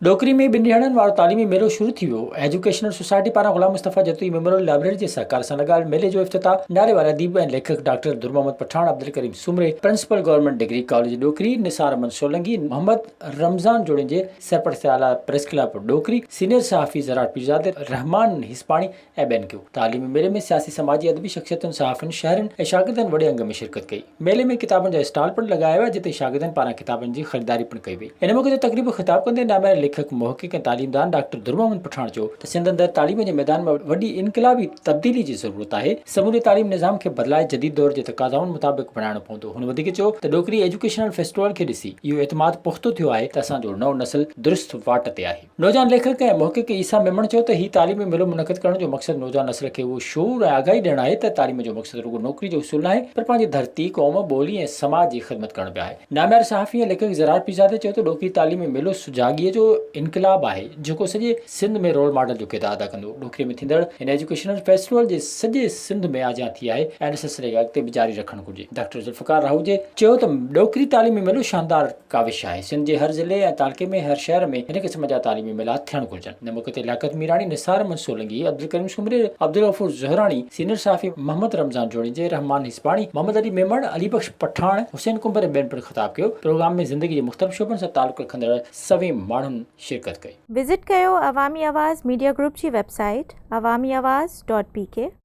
ڏوڪري ۾ ٻن ڏينهن وارو تعليمي ميلو شروع ٿي ويو. ايجوڪيشنل سوسائٽي پاران غلام مصطفيٰ جتوئي ميموريل لائبريري جي سهڪار سان لڳايل ميلي جو افتتاح ناليواري اديب ۽ ليکڪ doctor Dur Muhammad Pathan, Abdulkarim Soomro, principal government degree college Dokri, Nisar Ahmed Solangi, Muhammad Ramzan Junejo, سرپرست اعليٰ پريس ڪلب ڏوڪري، سينيئر صحافي زرار پيرزادي، رحمان هيسپاڻي ۽ ٻين ڪيو. تعليمي ميلي ۾ سياسي سماجي ادبي شخصيتن، صحافين، شهرين ۽ شاگردن وڏي انگ ۾ شرڪت ڪئي. ميلي ۾ ڪتابن جا اسٽال پڻ لڳايا ويا جتي شاگردن پاران ڪتابن جي خريداري پڻ ڪئي وئي. ان موقعي تي تقريب کي خطاب ڪندي نامياري ليکڪ، محقق ۽ تعليمدان ڊاڪٽر در محمد پٺاڻ چيو ته سنڌ اندر تعليم جي ميدان ۾ وڏي انقلابي تبديلي جي ضرورت آهي، سموري تعليم نظام کي بدلائي جديد دور جي تقاضائن مطابق بڻائڻو پوندو. هن وڌيڪ چيو ته ڏوڪري ايجوڪيشنل فيسٽوال کي ڏسي اهو اعتماد پختو ٿيو آهي ته اسان جو نئون نسل درست واٽ تي آهي. نوجوان ليکڪ ۽ محقق عيسيٰ ميمڻ چيو ته هي تعليمي ميلو منعقد ڪرڻ جو مقصد نوجوان نسل کي اهو شعور ۽ آگاهي ڏيڻ آهي ته تعليم جو مقصد رڳو نوڪري جو حصول ناهي پر پنهنجي ڌرتي، قوم، ٻولي ۽ سماج جي خدمت ڪرڻ به آهي. نامياري صحافي ۽ ليکڪ زرار پيرزادي چيو ته ڏوڪري تعليمي ميلو سجاڳيء جو انقلاب آهي جيڪو سڄي سنڌ ۾ رول ماڊل جو ڪردار ادا ڪندو. ڏوڪري ۾ ٿيندڙ هن ايجوڪيشنل فيسٽيول جي سڄي سنڌ ۾ آجيان ٿي آهي ۽ ان سلسلي کي اڳتي به جاري رکڻ گهرجي. ڊاڪٽر ذوالفقار راهوجي چيو ته ڏوڪري تعليمي ميلو شاندار ڪاوش آهي. سنڌ جي هر ضلعي ۽ تعلقي ۾ هر شهر ۾ هن قسم جا تعليمي ميلا ٿيڻ گهرجن. ان موقعي تي لياقت ميراڻي، نثار احمد سولنگي، عبدالڪريم سومري، عبدالغفور زهراڻي، سينئر صحافي محمد رمضان جوڻيجي، رحمان هيسباڻي، محمد علي ميمڻ، علي بخش پٺاڻ، حسين ڪنڀر ۽ ٻين پڻ خطاب ڪيو. پروگرام ۾ زندگي جي مختلف شعبن سان تعلق رکندڙ سوين ماڻهن شرڪت ڪئي. وزٽ ڪيو عوامي آواز ميڊيا گروپ جي website Awami Awaz dot P K.